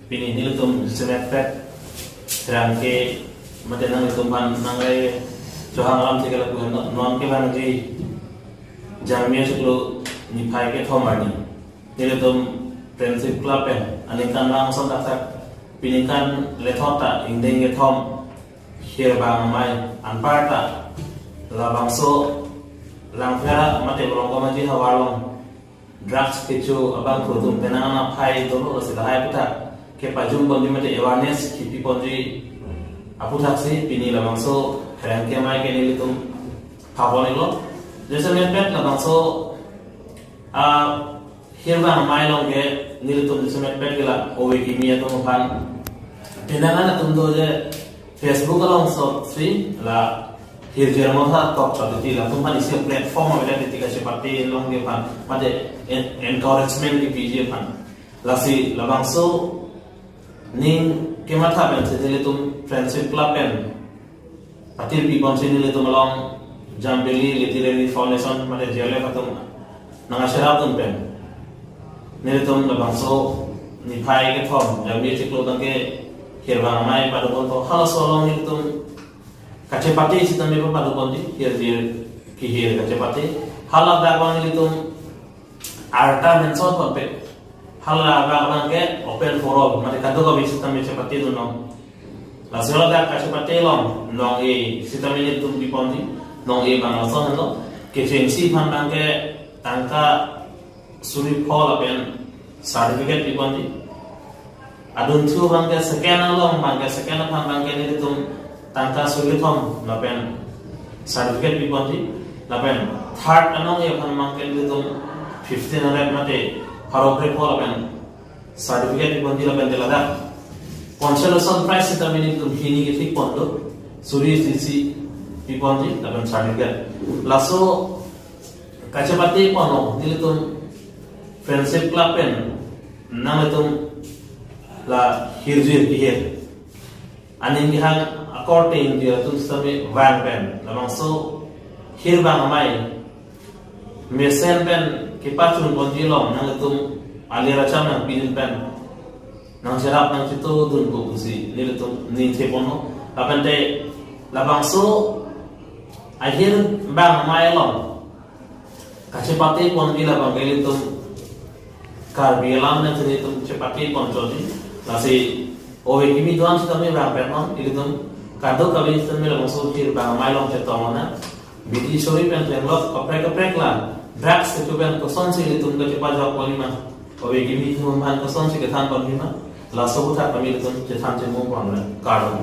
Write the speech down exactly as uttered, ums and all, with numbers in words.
Pini nelitum jasemet pet rangke mate nanglitum aphan nangrai chohang alam thik ke lapu non kevangji Jangmi achiklo niphai kethom arni nelitum Friendship Club pen aningkanvang ason thakthak, piningkan lethot ta ingdeng kethom Hirbang Amei anparta labangso Langpher mate Bolongkom Aji havar along drugs kecho abangphu atum penang an aphai dolo, lasi lahai aputhak kepajum ponji mate awareness kepi ponji aputhaksi pini labangso Pherangke Amei ke nelitum phapon-iklo. Jasemet pet labangso a Hirbang Amei along ke nelitum jasemet pet ke la ove kimi atum aphan, penang an atum do je Facebook along sotsi la hirjir motha tok ta titi, latum aphan isi platform avedet titi kachepate along ke aphan mate en- encouragement kepiji aphan. Lasi labangso ning kematha pensi nelitum Friendship Club pen patirpi ponsi nelitum along Jambili Literary Foundation mate J L F atum nangkacherap dun pen nelitum labangso niphai kethom Jangmi achiklo abangke Hirbang Amei padopon to, halaso along nelitum kachepate sitame padoponji, hirjir kehir kachepate. Hala dak abang nelitum arta mention ponpe, hala dak abangke open for all, mate kadokave sitame chepate dun non. Lasi hala dak kachepate along nong-e sitame nelitum piponji, nong-e abang lason lo, kechengsi aphan abangke tangka suri pho lapen certificate piponji. Adunthu abangke second along abangke second aphan abangke nelitum tangka suri thom lapen certificate piponji. Lapen third anong-e aphan abangke nelitum fifteen hundred mate pharo kre pho lapen certificate piponji, lapen te ladak consolation prize sitame nelitum hini kethik pon do, suri isi piponji lapen certificate. Laso kachepate pon along nelitum Friendship Club pen nanglitum la hirjir kehir, aning kehang akorte ingjir atum sitame vang pen labangso Hirbang Amei mesen pen kepachun ponji along nanglitum alir acham nangpidun pen nangcherap nangchito dunpo pusi nelitum ningje ponlo. Lapen te labangso Ahirbang Amei along kachepate ponji labangke ilitum Karbi alam nangchini atum chepate pon chotji. Lasi ove kimi do-an sitame vang pen non, ilitum kadokave sitame labangso Hirbang Amei along chetong nang. Bidi suri pen thenglok kaprek kaprek la drugs kecho pen kosonsi ilitum kachepajok ponji ma, ove kimi atum aphan kosonsi kethan ponji ma, laso aputhak kami ilitum chethan chemu pon le kardom.